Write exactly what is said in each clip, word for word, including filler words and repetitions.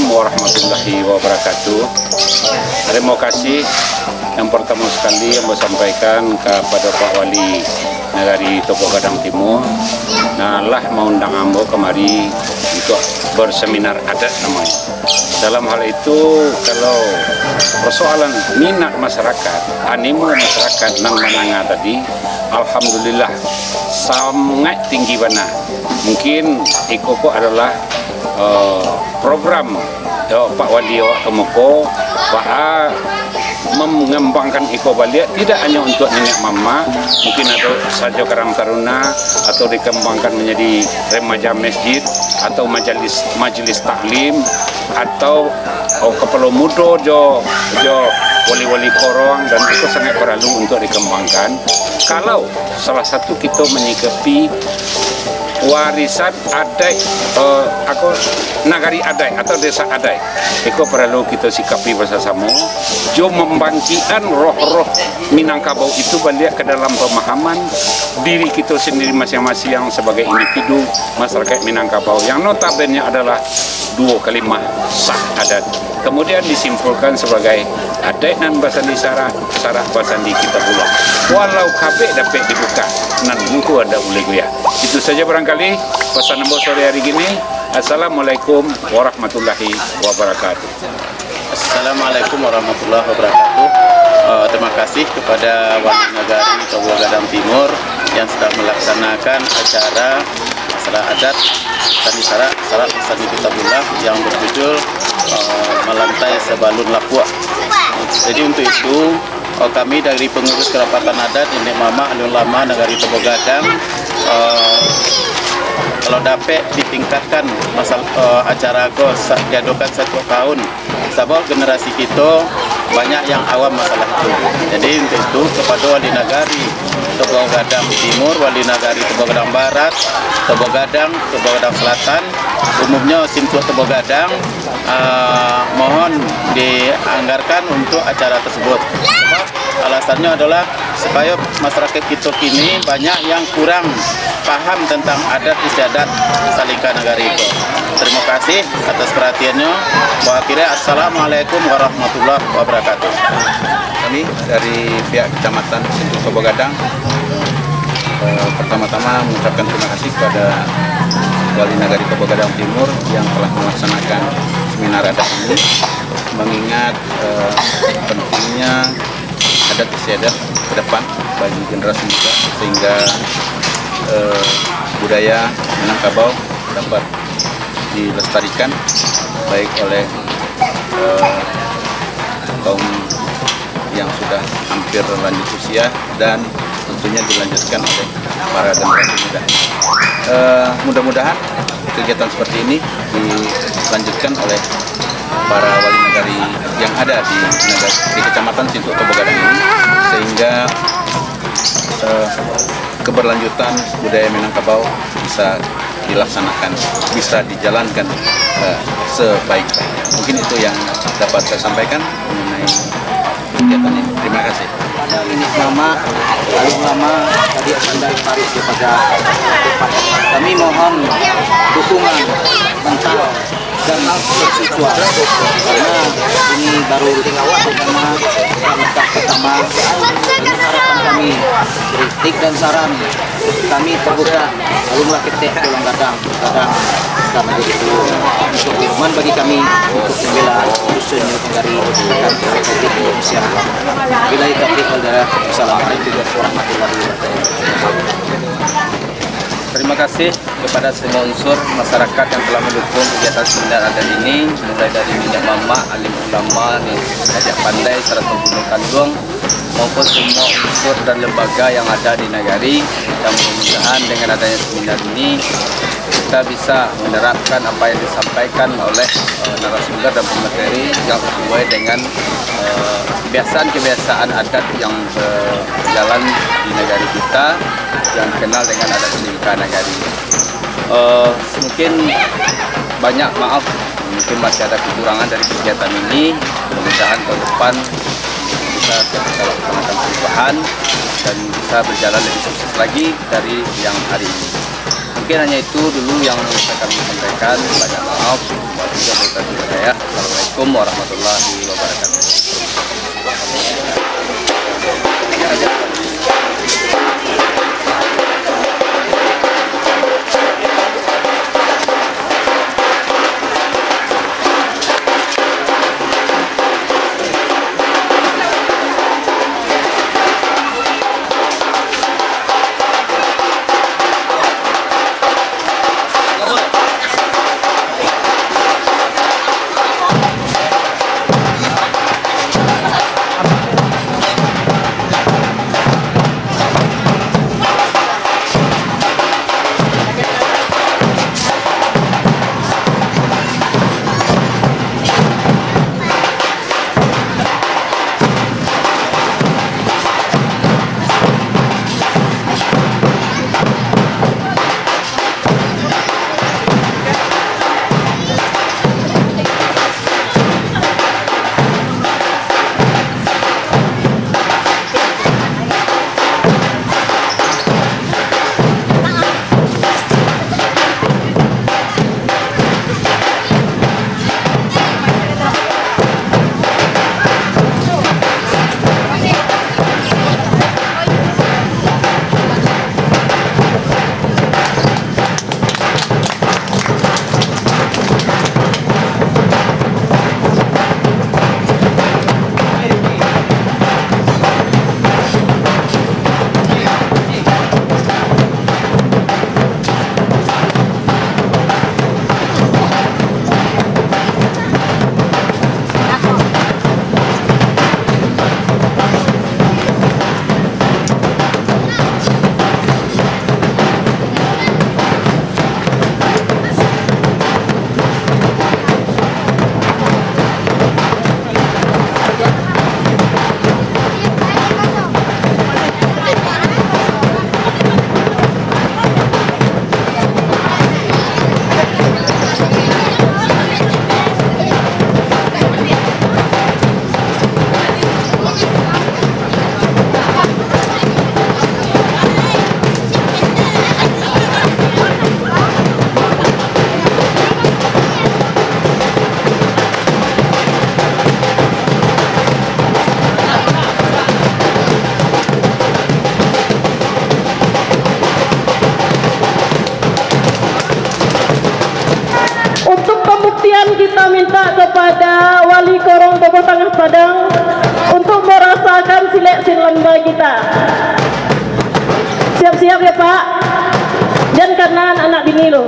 Warahmatullahi wabarakatuh. Terima kasih yang pertama sekali yang saya sampaikan kepada Pak Wali Nagari Toboh Gadang Timur, nah, lah mengundang ambo kemari untuk berseminar adat namanya. Dalam hal itu, kalau persoalan minat masyarakat, animo masyarakat nan mananga tadi, alhamdulillah, sangat tinggi bana. Mungkin iko ko adalah, eh, program, eh, Pak Wali awak kemako, baa mengembangkan iko baliak, tidak hanya untuk niniak mamak, mungkin ado sajo Karang Taruna, atau dikembangkan menjadi remaja masjid, atau majelis, majelis taklim, atau, oh, kapalo mudo jo, jo wali-wali korong, dan itu sangat perlu untuk dikembangkan. Kalau salah satu kita menyikapi warisan adat, eh, ako, nagari adat atau desa adat, iko perlu kita sikapi bersama-sama, jo membangkitkan roh-roh Minangkabau itu baliak ke dalam pemahaman diri kita sendiri masing-masing sebagai individu masyarakat Minangkabau yang notabene adalah duo kalimah sah adat. Kemudian disimpulkan sebagai adat nan basandi syarak, syarak basandi Kitabullah. Walau kabek dapek dibuka, nan buku ada uleh guyah. Itu saja barangkali pesan ambo sore hari gini. Assalamualaikum warahmatullahi wabarakatuh. Assalamualaikum warahmatullahi wabarakatuh. Eh, terima kasih kepada Wali Nagari Toboh Gadang Timur yang sudah melaksanakan acara masalah adat, sandi syarak, syarak sandi Kitabullah yang berjudul, eh, Malantai Sabalun Lapuak. Jadi untuk itu, eh, kami dari pengurus kerapatan adat, niniak mamak, alim ulama Nagari Toboh Gadang, eh, kalau dapek ditingkatkan masal-, eh, acara ko sa-, diadokan satiap tahun. Sabab generasi kito banyak yang awam masalah itu. Jadi, untuk itu, kepada Wali Nagari Toboh Gadang Timur, Wali Nagari Toboh Gadang Barat, Toboh Gadang, Toboh Gadang Selatan, umumnya Simpruk Toboh Gadang, ah, mohon dianggarkan untuk acara tersebut. Sebab alasannya adalah supaya masyarakat kita kini banyak yang kurang paham tentang adat istiadat Salingka Nagari itu. Terima kasih atas perhatiannya. Wa akhirnya, assalamualaikum warahmatullahi wabarakatuh. Kami dari pihak Kecamatan Simpruk Toboh Gadang, eh, pertama-tama mengucapkan terima kasih kepada Wali Nagari Toboh Gadang Timur yang telah melaksanakan seminar adat ini, mengingat, eh, pentingnya adat istiadat ke depan bagi generasi muda, sehingga, eh, budaya Minangkabau dapat dilestarikan baik oleh, eh, kaum yang sudah hampir lanjut usia dan tentunya dilanjutkan oleh para generasi muda. Eh, mudah-mudahan kegiatan seperti ini dilanjutkan oleh para wali nagari yang ada di nagari, di Kecamatan Simpruk Toboh Gadang ini, sehingga, eh, keberlanjutan budaya Minangkabau bisa dilaksanakan, bisa dijalankan, eh, sebaik-baiknya. Mungkin itu yang dapat saya sampaikan mengenai kegiatan ini. Terima kasih. Kepada niniak mamak, alim ulama, tadi pandai tarik daripada tempat. Kami mohon dukungan mental dan spiritual. Karena ini baru pertama, langkah pertama. Jadi harapan kami, kritik dan saran kami terbuka. Alun lah ketek pulang gadang, gadang ka manjadi duo. Untuk firman bagi kami, untuk membela khususnya dari Republik Indonesia. Billahi taufiq wal hidayah. Wassalamualaikum warahmatullahi wabarakatuh. Terima kasih kepada semua unsur masyarakat yang telah mendukung kegiatan seminar adat ini, mulai dari niniak mamak, alim ulama, ni, raja pandai, sarato gunung kanduang, maupun semua unsur dan lembaga yang ada di nagari. Dan mudah-mudahan dengan adanya seminar ini, kita bisa menerapkan apa yang disampaikan oleh, eh, narasumber dan pemateri yang sesuai dengan, eh, kebiasaan-kebiasaan adat yang berjalan di nagari kita, yang dikenal dengan adat Salingka Nagari. Eh, mungkin banyak maaf, mungkin masih ada kekurangan dari kegiatan ini. Mudah-mudahan tahun depan bisa kita laksanakan perubahan dan bisa berjalan lebih sukses lagi dari yang hari ini. Mungkin hanya itu dulu yang bisa kami sampaikan. Banyak maaf. Wabillahi taufiq wal hidayah. Assalamualaikum warahmatullahi wabarakatuh. Untuk pambuktian, kita minta kepada Wali Korong Toboh Tangah Padang untuk merasakan silek sinlamba kita. Siap-siap ya, Pak. Jan karena anak-anak bini lo.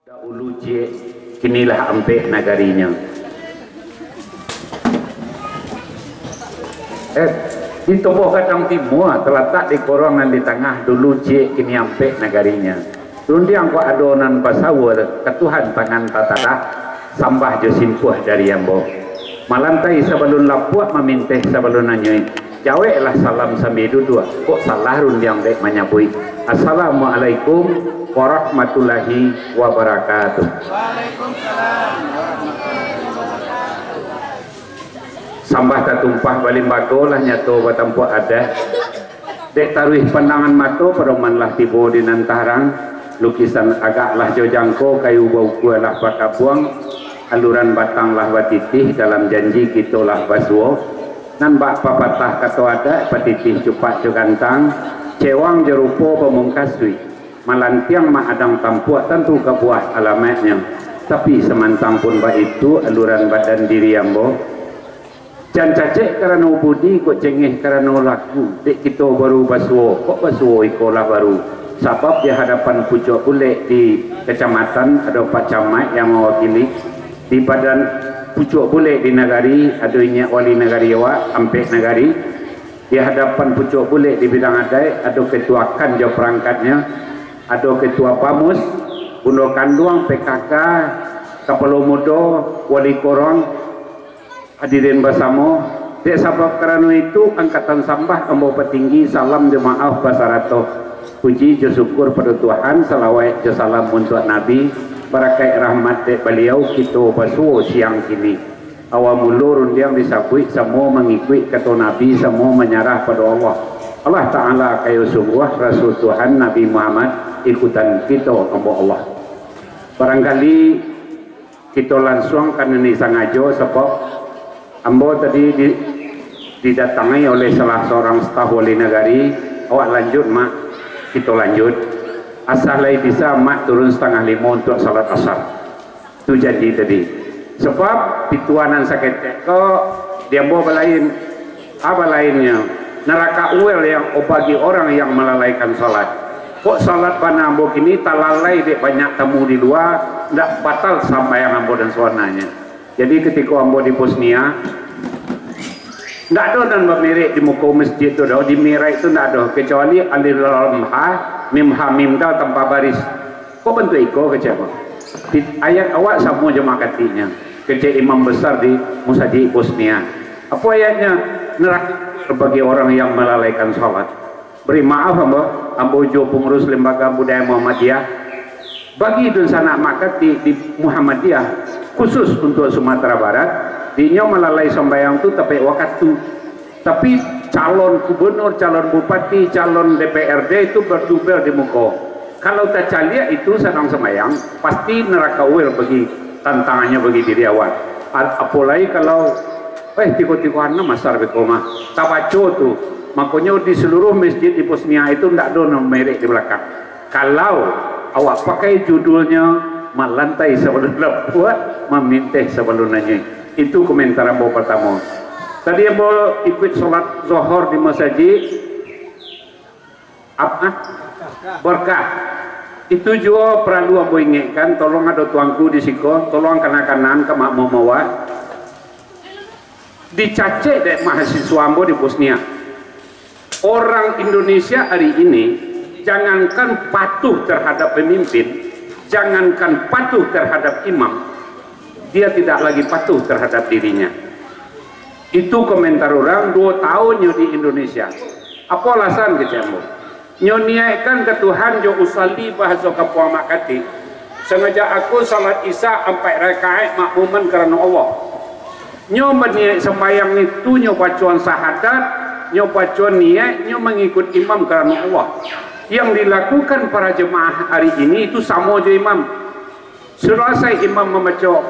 Dahulu ciek, kinilah ampek nagarinyo. Eh, di Toboh Gadang Timua, talatak di korong nan di tangah, dulu ciek, kini ampek nagarinyo. Rundiang kok ado nan basawa, ka Tuhan tangan tatadah, sambah jo simpuah dari ambo. Malantai sabalun lapuak, maminteh sabalun anyuik. Jaweklah salam sambia duduak, kok salah rundiang dek manyabuik. Assalamualaikum warahmatullahi wabarakatuh. Sambah tatumpah balimbago, lah nyato batampuak adat. Dek taruih pandangan mato, padoman lah tibo di nan tarang. Lukisan agak lah jo jangko, kayu baukua lah bakabuang, aluran batang lah batitih, dalam janji kito lah basuo. Nan bak papatah kato adat, patitih cupak jo gantang, cewang jo rupo pamungkasuik, malantiang maadang tampuak, tantu ka buah alamaiknyo. Tapi samantang pun baitu, aluran badan diri ambo, jan cacek karano budi, kok cengeh karano laku, dek kito baru basuo, kok basuo iko lah baru. Sabab di hadapan pucuak bulek di kacamatan, ado Pak Camat yang mawakili. Di badan pucuak bulek di nagari, ado inyiak wali nagari awak, ampek nagari. Di hadapan pucuak bulek di bidang adaik, ado ketua kan jo perangkatnyo, ado ketua bamus, bundo kanduang, P K K, kapalo mudo, wali korong, hadirin basamo. Dek sabab karano itu, angkatan sambah ambo patinggi, salam jo maaf basarato puji jo syukur pado Tuhan, salawaik jo salam untuak Nabi, barakaik rahmat dek Baliau, kito basuo siang kini. Awal mulo rundiang disabuik, samo mangikuik kato Nabi, samo manyarah pado Allah. Allah Ta'ala kayo sungguah, Rasul Tuhan Nabi Muhammad, ikutan kito ambo Allah. Barangkali kito lansuang ka nan disangajo, sabab ambo tadi di, didatangi oleh salah saurang staf wali nagari, "Awak lanjut, Mak, kito lanjut. Asa lai bisa, Mak, turun satangah limo untuak salat asar." Tu janji tadi. Sabab pituah nan saketek ko di ambo balain. Apa lainnyo? Naraka uwel yang bagi orang yang malalaikan salat. Kok salat bana ambo kini talalai dek banyak tamu di lua, ndak batal sambayang ambo dan sawananyo. Jadi, ketiko ambo di Bosnia, ndak ado nan bamirek di muko masjid tu doh, di mihrab tu ndak ado, kecuali alif lam ha, mim ha mim dal tanpa baris. Kok bantuak iko, kecek ambo? Di ayat awak samo jo makatiknyo, kecek imam besar di musajik Bosnia. Apo ayatnyo? Neraka bagi orang yang melalaikan salat. Bari maaf ambo, ambo ujuah pangurus Lembaga Budaya Muhammadiyah. Bagi dunsanak makatik di Muhammadiyah, khusus untuak Sumatera Barat, dinyo malalai sambayang tu tapek wakatu. Tapi calon gubernur, calon bupati, calon D P R D itu berdubel di muko. Kalau tacaliak itu sadang sambayang, pasti neraka uwel bagi tantangannyo bagi diri awak. A-, apolai kalau, eh, tigo-tigo anak masar beko mah. Tabaco tu. Makonyo di seluruh masjid di Bosnia itu ndak ado nan merek di belakang. Kalau awak pakai judulnyo, malantai sabalun lapuak, maminteh sabalun anyuik. Itu komentar ambo partamo. Tadi ambo ikuik solat Zohor di masajik. Apa? Berkah. Itu juo paralu ambo ingekkan, tolong ado tuangku di siko, tolong kanak-kanak ka makmum awak. Dicacek dek mahasiswa ambo di Bosnia. Orang Indonesia hari ini, jangankan patuh terhadap pemimpin, jangankan patuh terhadap imam, dia tidak lagi patuh terhadap dirinya. Itu komentar urang, duo tahunnyo di Indonesia. Apo alasan, kecek ambo? Nyo niaikkan ka Tuhan jo usalli, bahaso kampuang Mak Katik. Sangaja aku salat Isya ampek rakaat makmuman karano Allah. Nyo baniaik sambayang itu, nyo bacoan sahadat, nyo bacoan niaik, nyo mangikuik imam karano Allah. Yang dilakukan para jemaah hari ini itu samo jo imam. Sudah salasai imam mambaco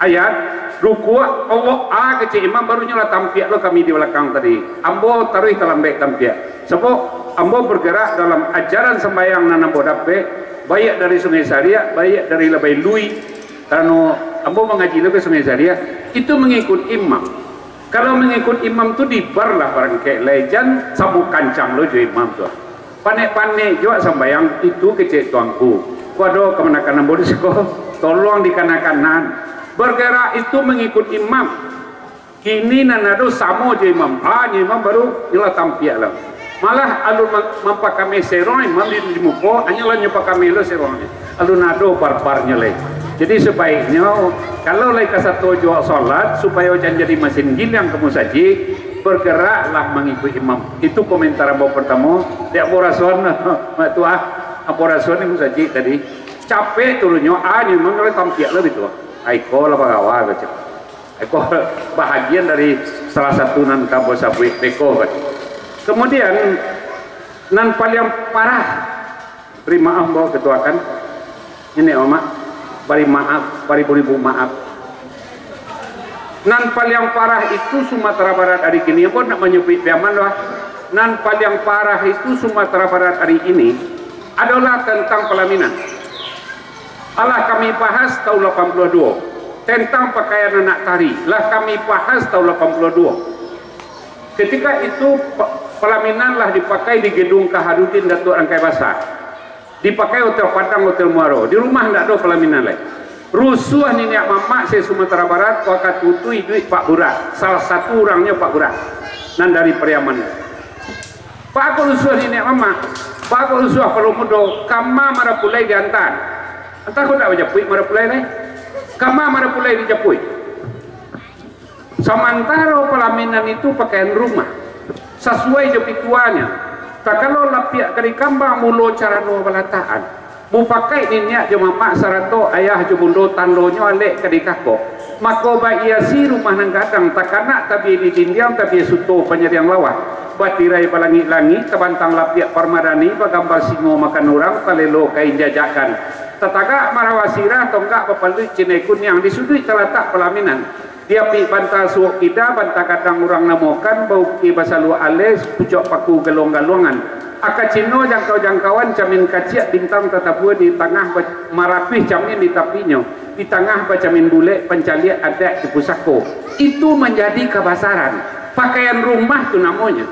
ayat, rukuk, Allah, ah, kecek imam, baru nyo lah tampiak lo kami di balakang tadi. Ambo taruih talambek tampiak. Sabab ambo bergerak dalam ajaran sambayang nan ambo dapek, baiak dari Sungai Sariak, baiak dari Labai Lui. Karano ambo mangaji lo ka Sungai Sariak, itu mangikuik imam. Kalau mangikuik imam tu dibar lah barangkek lai, jan samo kancang lo jo imam tu. Panek-panek juo sambayang itu kecek tuangku. Pado kamanakan ambo di siko, tolong dikanakan nan. Bergerak itu mengikut imam. Kini nan ado samo jo imam. Ah, nyo imam baru nyo lah tampiak lah. Malah alun ma-, mampakameh serong imam di, di muko, hanyo lah nyo pakameh lo serongnyo. Alun ado barbarnyo lai. Jadi, sabaiknyo, kalau lai kasato juo solat, supayo jan jadi masin giliang ka musajik, bergeraklah mangikuik imam. Itu komentar ambo partamo. Dek ambo rasoan, Mak Tuah, ambo rasoan di musajik tadi. Capek turunnyo, ah, nyo imam lah tampiak lah gitu. Ai ko lah bagawa, kecek. Iko bahagian dari salah satu nan ka ambo sabuik beko tadi. Kemudian, nan paliang parah, bari maaf ambo katuakan, ini, Mak, bari maaf, baribu-ribu maaf. Nan paliang parah itu Sumatera Barat ari kini, ambo nak manyabuik piaman lah. Nan paliang parah itu Sumatera Barat ari ini adolah tantang palaminan. Alah kami bahas taun lapan puluah duo, tentang pakaian anak tari, lah kami bahas taun lapan puluah duo. Ketika itu, pa-, palaminan lah dipakai di gedung Kaharudin Datuak Rangkai Basa. Dipakai Hotel Padang, Hotel Muaro. Di rumah ndak ado palaminan lai. Rusuah niniak mamak se-Sumatera Barat, wakatu tu iduik Pak Burak. Salah satu urangnyo Pak Burak, nan dari Pariaman. Bagus rusuah niniak mamak, bagus rusuah palo mudo, kama marapulai diantaan. Antah ko ndak bajapuik marapulai lai. Kama marapulai dijapuik. Samantaro palaminan itu pakaian rumah, sasuai jo pituahnyo. Takalo lapiak ka dikambang, mulo carano balatakan. Mupakaik niniak jo mamak sarato ayah jo bundo tandonyo alek ka dikakok. Mako baiasi rumah nan gadang, takanak tabia di dindiang, tabia suto panyariang lawah. Batirai balangik-langik, tabantang lapiak parmadani, bagambar singo makan urang, talelo kain jajakan. Tatagak marawa sirah, tonggak bapaluik cinai kuniang, di suduik talatak palaminan. Di apik banta suok kida, banta gadang urang namokan, baukia basaluak alai, pucuak paku galuang-galuangan. Aka cino jangkau-jangkauan, camin kaciak, bintang tatabua di tangah, ba-, marakuih camin di tapinyo, di tangah bacamin bulek, pancaliak adat di pusako. Itu manjadi kabasaran. Pakaian rumah tu namonyo.